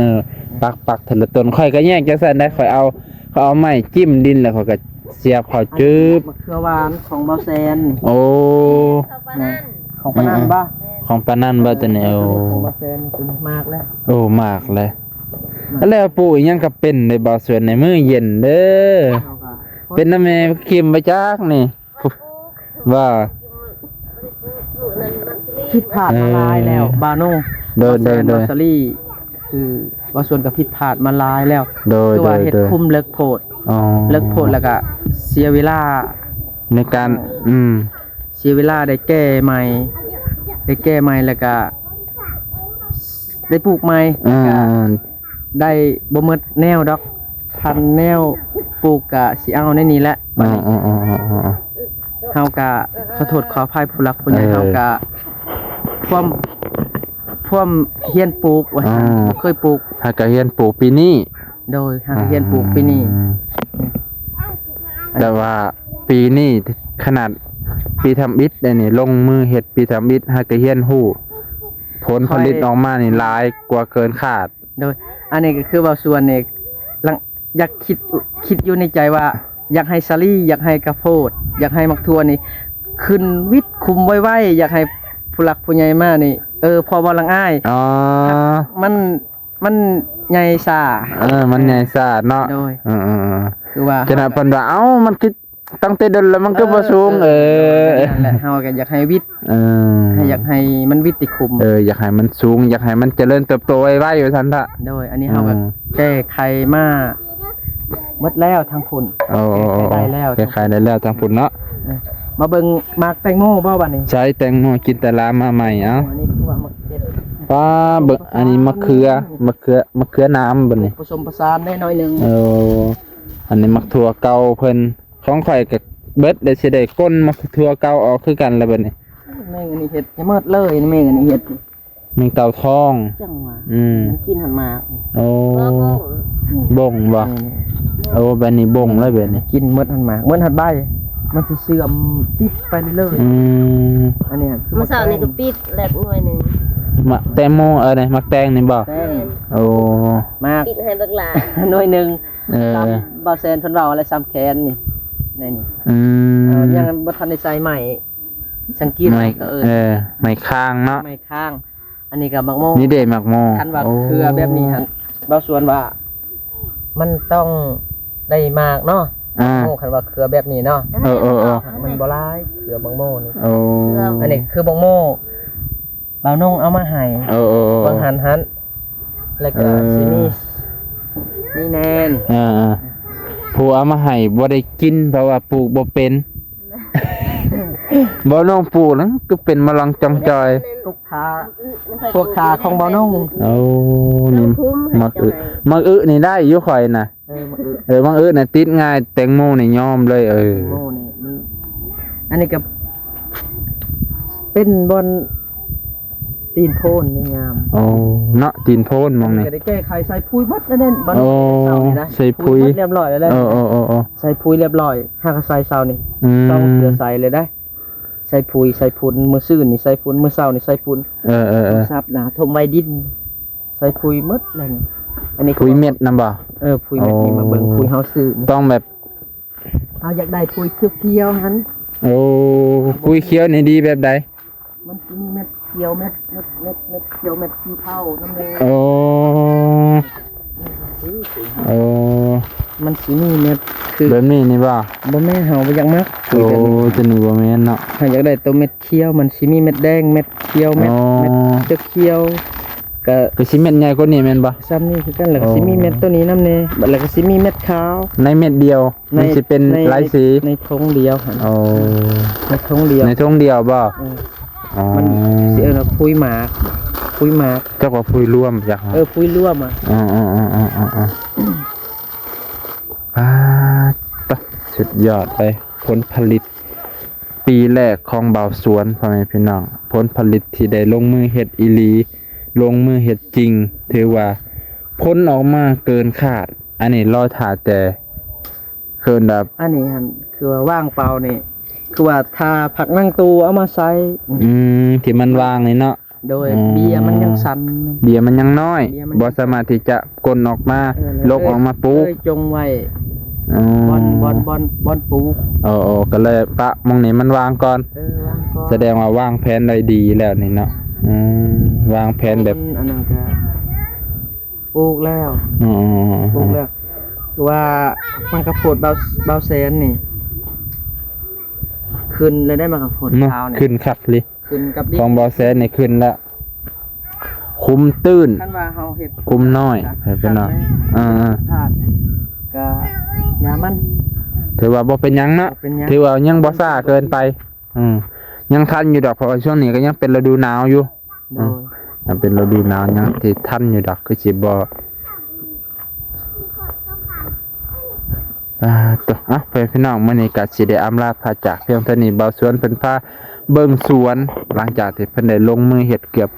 ປັກ ປັກເທື່ອລະຕົ້ນ. ຂ້ອຍກໍແຍກຈັ່ງຊັ້ນໄດ໋ ຂ້ອຍເອົາ ຂ້ອຍເອົາໄມ້ຈິ້ມດິນ ແລ້ວຂ້ອຍກໍສຽບເຂົ້າ ຈືບ. ມະເຂືອຫວານຂອງເບົາແສນ. ໂອ້ ຂອງປານນັ້ນບໍ່? ຂອງປານນັ້ນບໍ່ຕົວນີ້? ໂອ້ ຂອງເບົາແສນ ເປັນໝາກແລ້ວ. ໂອ້ ໝາກແລ້ວ. ແລ້ວປູກອີ່ຫຍັງກໍເປັນເດ້ ເບົາສວນ ໃນມື້ເຢັນເດີ. ເຮົາກໍ ເປັນນຳແມ່ຄິມໄປຈັກນີ້ ວ່າ ຜິດພາດມາຫຼາຍແລ້ວ ເອີ ບາໂນ. ໂດຍໆໆ ບາສາລີ ຄືວ່າສວນກໍຜິດພາດມາຫຼາຍແລ້ວ. ໂດຍໆໆ ຄືວ່າເຮັດຄຸມເລິກໂພດ. ອໍ ເລິກໂພດ ແລ້ວກໍເສຍເວລາໃນການ ອືມ ເສຍເວລາ ໄດ້ແກ້ໃໝ່ ໄດ້ແກ້ໃໝ່ ແລ້ວກໍໄດ້ປູກໃໝ່. ອ່າ ແລ້ວກໍ ໄດ້ບໍ່ໝົດແນວດອກ ພັນແນວ ປູກກະຊິເອົາໃນນີ້ແຫຼະ. ອໍ ບັດນີ້ ອໍ ເຮົາກະຂໍໂທດຂໍອະໄພຜູ້ຫຼັກຜູ້ໃຫຍ່. ເອີ ເຮົາກະ ຄວາມ ຄວາມຮຽນປູກວ່າຊັ້ນ. ອໍ ບໍ່ເຄີຍປູກ ຫາກະຮຽນປູກປີນີ້. ໂດຍ ຫາກຮຽນປູກປີນີ້. ອືມ ແຕ່ວ່າປີນີ້ຂະໜາດປີທຳອິດໄດ໋ນີ້ ລົງມືເຮັດປີທຳອິດ ຫາກຮຽນຮູ້ຜົນຜະລິດອອກມານີ້ຫຼາຍກວ່າເກີນຄາດ. ໂດຍ ອັນນີ້ກໍຄືເວົ້າສ່ວນນີ້ ຫຼັງ ຢາກຄິດ ຄິດຢູ່ໃນໃຈວ່າ ຢາກໃຫ້ສາລີ ຢາກໃຫ້ກະໂພດ ຢາກໃຫ້ໝາກຖົ່ວນີ້ຂຶ້ນວິດຄຸມໄວໆ ຢາກໃຫ້ຜູ້ຫຼັກຜູ້ໃຫຍ່ມານີ້ ເອີ ພໍເວົ້າຫຼັງອ້າຍ. ອໍ ມັນ ມັນໃຫຍ່ຊ້າ. ເອີ ມັນໃຫຍ່ຊ້າເນາະ. ໂດຍ ເອີໆໆ ຄືວ່າ ຈະນະເພິ່ນວ່າ ເອົ້າ ມັນຄືຕັ້ງແຕ່ດົນແລ້ວ ມັນຄືບໍ່ສູງ. ເອີ ເອີ ນັ້ນແຫຼະ ເຮົາກໍຢາກໃຫ້ວິດ ເອີ ໃຫ້ ຢາກໃຫ້ມັນວິດຕິຄຸມ. ເອີ ຢາກໃຫ້ມັນສູງ ຢາກໃຫ້ມັນຈະເລີນເຕີບໂຕໄວໆ ວ່າຊັ້ນເຖາະ. ໂດຍ ອັນນີ້ເຮົາກໍ ອືມ ແກ້ໄຂມາໝົດແລ້ວທາງພຸ້ນ. ໂອ້ ແກ້ໄຂໄດ້ແລ້ວ ແກ້ໄຂໄດ້ແລ້ວທາງພຸ້ນເນາະ. ເອີ ມາເບິ່ງໝາກແຕງໂມບໍ່ບັດນີ້? ໃສ່ແຕງໂມຈິນຕະລາມາໃໝ່. ເອົ້າ ອັນນີ້ຄືວ່າໝາກເຫັດ ປ້າ ເບິ່ງ ອັນນີ້ມະເຂືອ ມະເຂືອ ມະເຂືອນ້ຳບັດນີ້ ຜສົມປະສານແດ່ໜ້ອຍໜຶ່ງ. ເອີ ອັນນີ້ໝາກຖົ່ວເກົ່າເພິ່ນ ຂອງຂ້ອຍກໍເບິດ ແລ້ວຊິໄດ້ກົ້ນໝາກຖົ່ວເກົ່າອອກຄືກັນລະບັດນີ້. ແມງອັນນີ້ເຮັດໃຫ້ໝົດເລີຍ ແມງອັນນີ້ເຮັດ ແມງເຕົ່າທອງ. ຈັ່ງວ່າ ອືມ ມັນກິນຫັ້ນໝາກ. ໂອ້ ອືມ ບົງບໍ່? ນີ້ໆ ໂອ້ ແບບນີ້ບົງເລີຍແບບນີ້ ກິນໝົດຫັ້ນໝາກ ໝົດຫັ້ນໃບ ມັນຊິເສື່ອມຕິດໄປເລື້ອຍໆ. ອືມ ອັນນີ້ຄື ມື້ເຊົ້ານີ້ກໍປິດແລັບໜ່ວຍໜຶ່ງ. ໝາກແຕງໂມ ເອີ ນີ້ໝາກແຕງນີ້ບໍ່? ແຕງ. ໂອ້ ໝາກ ປິດໃຫ້ບັກຫຼ້າໜ່ວຍໜຶ່ງ. ເອີ ສ່ຳບ່າວແສນເພິ່ນເວົ້າແຫຼະ ສ່ຳແຂນນີ້ ໃນນີ້. ອືມ ເອີ ຍັງບໍ່ທັນໄດ້ໃສ່ໄມ້ສັງກິດ ໄມ້ ເອີ ເອີ ໄມ້ຄ້າງເນາະ ໄມ້ຄ້າງ. ອັນນີ້ກໍໝາກໂມ ນີ້ເດ້ໝາກໂມ. ຄັນວ່າ ໂອ້ ເຄືອແບບນີ້ຫັ້ນ ບ່າວສວນວ່າມັນຕ້ອງໄດ້ໝາກເນາະ. ອ່າ ໝາກໂມ ຄັນວ່າເຄືອແບບນີ້ເນາະ. ເອີ ເອີ ເອີ ມັນບໍ່ຫຼາຍ ເຄືອໝາກໂມນີ້. ໂອ້ ອັນນີ້ຄືໝາກໂມ ບ່າວນົງເອົາມາໃຫ້ ເອີ ເອີ ເອີ ຫວ່າງຫັ້ນຫັ້ນ ແລ້ວກໍ ເອີ ຊິມີ ມີແໜ່ນ. ເອີ ເອີ ຜູ້ເອົາມາໃຫ້ບໍ່ໄດ້ກິນ ເພາະວ່າປູກບໍ່ເປັນ. ບໍ່ ນ້ອງປູກນັ້ນຄືເປັນມະລັງຈ່ອງຈ່ອຍ. ກົກຂາ ພວກຂາຂອງບ່າວນົງ. ໂອ້ ນີ້ໝາກອຶ ໝາກອຶນີ້ໄດ້ຢູ່ຂ້ອຍນະ. ເອີ ໝາກອຶ ເອີ ໝາກອຶນະຕິດງ່າຍ ແຕງໂມນີ້ຍອມເລີຍ. ເອີ ແຕງໂມນີ້ມັນ ອັນນີ້ກໍເປັນບ່ອນຕີນໂພນນີ້ງາມ. ໂອ້ ເນາະ ຕີນໂພນໝ່ອງນີ້ ກໍໄດ້ແກ້ໄຂໃສ່ປຸ໋ຍໝົດແລ້ວເດ້. ໂອ້ ໃສ່ປຸ໋ຍ ປຸ໋ຍໝົດຮຽບຮ້ອຍແລ້ວເດ້. ເອີ ເອີ ເອີ ເອີ ໃສ່ປຸ໋ຍຮຽບຮ້ອຍ ຫາກະໃສ່ເຊົ້ານີ້ ອືມ ສອງເທື່ອໃສ່ເລີຍໄດ໋. ໃສ່ປຸ໋ຍ ໃສ່ຝຸ່ນ ມື້ຊືນນີ້ໃສ່ຝຸ່ນ ມື້ເຊົ້ານີ້ໃສ່ຝຸ່ນ. ເອີ ເອີ ເອີ ສັບນະ ຖົມໄວ້ດິນ ໃສ່ປຸ໋ຍໝົດແລ້ວນີ້. ອັນນີ້ປຸ໋ຍເມັດນຳບໍ່? ເອີ ປຸ໋ຍເມັດນີ້ ໂອ້ ມາເບິ່ງປຸ໋ຍເຮົາຊື້ ຕ້ອງແບບ ເຮົາຢາກໄດ້ປຸ໋ຍຂຽວໆຫັ້ນ. ໂອ້ ປຸ໋ຍຂຽວນີ້ດີແບບໃດ? ມັນຊິມີເມັດຂຽວ ເມັດ ເມັດ ເມັດ ເມັດຂຽວ ເມັດສີເທົານຳແດ່. ໂອ້ ໂອ້ ມັນຊິມີເມັດຄື ແບບນີ້ນີ້ບໍ່? ບໍ່ແມ່ນ ເຮົາບໍ່ຢາກມັກ. ໂອ້ ໂຕນີ້ບໍ່ແມ່ນເນາະ ເຮົາຢາກໄດ້ໂຕເມັດຂຽວ ມັນຊິມີເມັດແດງ ເມັດຂຽວ ເມັດ ອໍ ເມັດຈະຂຽວ ກໍ ກໍຊິເມັດໃຫຍ່ກວ່ານີ້ແມ່ນບໍ່? ສ່ຳນີ້ຄືກັນ ແລ້ວກໍ ອໍ ຊິມີເມັດໂຕນີ້ນຳແດ່ ແລ້ວກໍຊິມີເມັດຂາວ ໃນເມັດດຽວ ໃນ ມັນຊິເປັນ ໃນ ຫຼາຍສີ ໃນຖົງດຽວຫັ້ນ. ໂອ້ ໃນຖົງດຽວ ໃນຖົງດຽວບໍ່? ເອີ ອໍ ມັນຊິເອີ້ນວ່າປຸ໋ຍໝາກ ປຸ໋ຍໝາກ ຈັກວ່າປຸ໋ຍລວມຈັກ. ເອີ ປຸ໋ຍລວມອະ. ອໍ ອໍ ອໍ ອໍ ອໍ ປາດຕະ ສຸດຍອດເລີຍ ຜົນຜະລິດປີແລກຂອງບ່າວສວນ ພໍ່ແມ່ພີ່ນ້ອງ ຜົນຜະລິດທີ່ໄດ້ລົງມືເຮັດອີ່ຫຼີ ລົງມືເຮັດຈິງ ຖືວ່າຜົນອອກມາເກີນຄາດ. ອັນນີ້ລໍຖ້າແຕ່ ຄືແບບ ອັນນີ້ຫັ້ນ ຄືວ່າວາງເປົ້ານີ້ ຄືວ່າຖ້າຜັກນາງຕູເອົາມາໃສ່ ອືມ ທີ່ມັນວາງນີ້ເນາະ. ໂດຍ ອໍ ເບ້ຍມັນຍັງສັ້ນ ເບ້ຍມັນຍັງນ້ອຍ ເບ້ຍມັນຍັງ ບໍ່ສາມາດທີ່ຈະກົ້ນອອກມາ ເອີ ຫຼົກອອກມາປູກ ເລີຍຈົ່ງໄວ້ ອໍ ບ່ອນ ບ່ອນ ບ່ອນ ບ່ອນປູກ. ໂອ້ ໂອ້ ກໍເລີຍປະໝ່ອງນີ້ມັນວາງກ່ອນ. ເອີ ວາງກ່ອນ ສະແດງວ່າວາງແຜນໄດ້ດີແລ້ວນີ້ເນາະ. ອືມ ວາງແຜນແບບ ອັນນັ້ນກໍປູກແລ້ວ. ອໍ ປູກແລ້ວ ຄືວ່າໝາກກະໂພດບ່າວ ບ່າວແສນນີ້ ຂຶ້ນແລ້ວໄດ໋ ໝາກກະໂພດ ເນາະ ຂາວນີ້ ຂຶ້ນຄັກເລີຍ. ຂຶ້ນກັບດິນ ຂອງບ່າວແສນນີ້ຂຶ້ນລະ ຄຸມຕື້ນ ຄັນວ່າເຮົາເຮັດ ຄຸມນ້ອຍ ໃຫ້ເປັນເນາະ. ເອີ ພາດກໍຢ່າມັນ ຖືວ່າບໍ່ເປັນຫຍັງເນາະ ບໍ່ເປັນຫຍັງ ຖືວ່າຍັງບໍ່ຊ້າເກີນໄປ. ອືມ ຍັງທັນຢູ່ດອກ ເພາະວ່າຊ່ວງນີ້ກໍຍັງເປັນລະດູໜາວຢູ່. ໂດຍ ອືມ ຍັງເປັນລະດູໜາວ ຍັງທີ່ທັນຢູ່ດອກ ຄືຊິບໍ່ ອ່າ ໂຕ ອ່ະ ພໍ່ແມ່ພີ່ນ້ອງ ມື້ນີ້ກໍຊິໄດ້ອຳລາພາຈາກພຽງເທົ່ານີ້. ບ່າວສວນເພິ່ນພາເບິ່ງສວນ ຫຼັງຈາກທີ່ເພິ່ນໄດ້ລົງມືເຮັດເກືອບ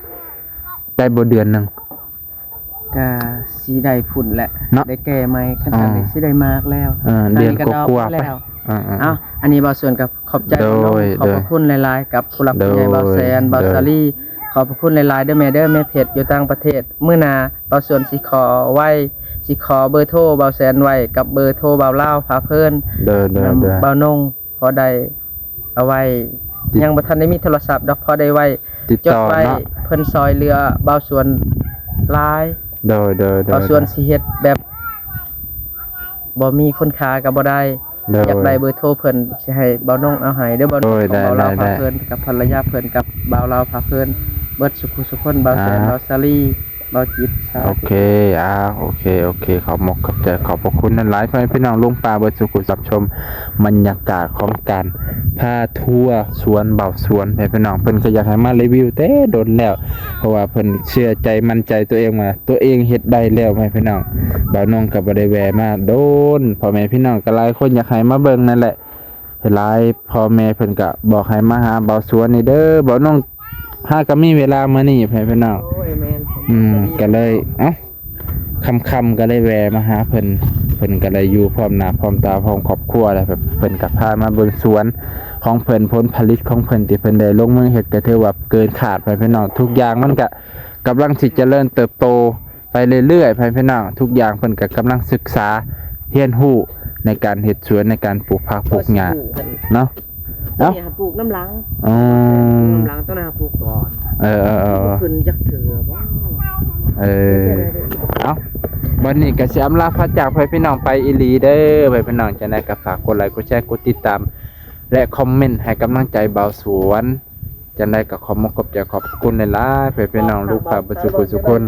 ໄດ້ບໍ່ເດືອນໜຶ່ງ ກະຊິໄດ້ພຸ້ນແຫຼະ ເນາະ ໄດ້ແກ່ໃໝ່ ຄັນ ອ່າ ຊັ້ນນີ້ຊິໄດ້ມາກແລ້ວ ເອີ ເດືອນກວ່າໆໄປ ແລ້ວ ອ່າໆ ເອົາ ອັນນີ້ບ່າວສວນກໍຂອບໃຈ ໂດຍ ນ້ອງ ຂອບພະຄຸນຫຼາຍໆ ກັບຜູ້ຫຼັກຜູ້ໃຫຍ່ ໂດຍ ບ່າວແສນ ໂດຍ ບ່າວສາລີ ຂອບພະຄຸນຫຼາຍໆເດີແມ່ເດີ ແມ່ເພັດຢູ່ຕ່າງປະເທດ ມື້ໜ້າບ່າວສວນຊິຂໍໄວ້ ຊິຂໍເບີໂທບ່າວແສນໄວ້ ກັບເບີໂທບ່າວລາວພາເພີນ ໂດຍ ໂດຍ ນຳ ໂດຍ ບ່າວນົງ ພໍໄດ້ເອົາໄວ້ ຕິດ ຍັງບໍ່ທັນໄດ້ມີໂທລະສັບດອກ ພໍໄດ້ໄວ້ ຕິດຕໍ່ ຈົດໄວ້ ເນາະ ເພິ່ນຊ່ອຍເຫຼືອບ່າວສວນຫຼາຍ ໂດຍ ໂດຍ ໂດຍ ບ່າວສວນຊິເຮັດແບບບໍ່ມີຄຸນຄ່າກໍບໍ່ໄດ້ ໂດຍ ຢາກໄດ້ເບີໂທເພິ່ນ ຊິໃຫ້ບ່າວນົງເອົາໃຫ້ເດີ ບ່າວນົງ ໂດຍ ຂອງບ່າວລາວ ໄດ້ ພາເພິ່ນ ໄດ້ ກັບພັນລະຍາເພິ່ນ ກັບບ່າວລາວພາເພິ່ນ ເບິດສຸຂູສຸຄົນ ບ່າວແສນ ອ່າ ບ່າວສາລີ ເບົາຈິດ ສາທຸ ໂອເຄ ອ່າ ໂອເຄ ໂອເຄ ຂອບມົກຂອບໃຈ ຂອບພະຄຸນຫຼາຍໆ ພໍ່ແມ່ພີ່ນ້ອງລຸງປ້າເບິດສຸຂູ ຮັບຊົມບັນຍາກາດຂອງການພາທົວສວນເບົາສວນ ພໍ່ແມ່ພີ່ນ້ອງ ເພິ່ນກໍຢາກໃຫ້ມາຣີວິວແຕ່ດົນແລ້ວ ເພາະວ່າເພິ່ນເຊື່ອໃຈໝັ້ນໃຈຕົວເອງວ່າ ຕົວເອງເຮັດໄດ້ແລ້ວ ພໍ່ແມ່ພີ່ນ້ອງ ບ່າວນົງກໍບໍ່ໄດ້ແວ່ມາດົນ ພໍ່ແມ່ພີ່ນ້ອງກໍຫຼາຍຄົນຢາກໃຫ້ມາເບິ່ງນັ້ນແຫຼະ ຫຼາຍພໍ່ແມ່ເພິ່ນກະບອກໃຫ້ມາຫາເບົາສວນນີ້ເດີ ເບົານົງຫາກະມີເວລາມື້ນີ້ ພໍ່ແມ່ພີ່ນ້ອງ ໂອ້ຍ ແມ່ນ ອືມ ກະເລີຍ ເອົ້າ ຄ່ຳໆ ກະເລີຍແວ່ມາຫາເພິ່ນ ເພິ່ນກະເລີຍຢູ່ພ້ອມໜ້າພ້ອມຕາພ້ອມຄອບຄົວ ແລ້ວເພິ່ນກະພາມາເບິ່ງສວນຂອງເພິ່ນ ຜົນຜະລິດຂອງເພິ່ນທີ່ເພິ່ນໄດ້ລົງມືເຮັດ ກະຖືວ່າເກີນຄາດ ພໍ່ແມ່ພີ່ນ້ອງ ທຸກຢ່າງມັນກະກຳລັງຊິຈະເລີນເຕີບໂຕ ໄປເລື້ອຍໆ ພໍ່ແມ່ພີ່ນ້ອງ ທຸກຢ່າງເພິ່ນກໍກຳລັງສຶກສາຮຽນຮູ້ໃນການເຮັດສວນ ໃນການປູກຜັກປູກຫຍ້າເນາະ ເອົ້າ ນີ້ຫາປູກນຳຫຼັງ ອໍ ນຳຫຼັງ ຕ້ອງຫາປູກກ່ອນ ເອີໆໆ ຂຶ້ນຈັກເທື່ອບໍ່ ເອີ ເອົ້າ ບັດນີ້ກໍຊິອຳລາພາຈາກພໍ່ແມ່ພີ່ນ້ອງໄປອີ່ຫຼີເດີ ພໍ່ແມ່ພີ່ນ້ອງ ຈັ່ງໃດກໍຝາກກົດໄລ ກົດແຊ ກົດຕິດຕາມ ແລະ ຄອມເມັນໃຫ້ກຳລັງໃຈບ່າວສວນ ຈັ່ງໃດກໍຂອບມົກຂອບໃຈ ຂອບພະຄຸນຫຼາຍໆ ພໍ່ແມ່ພີ່ນ້ອງ ລູກປ້າເບິດສຸຂູສຸຄົນ.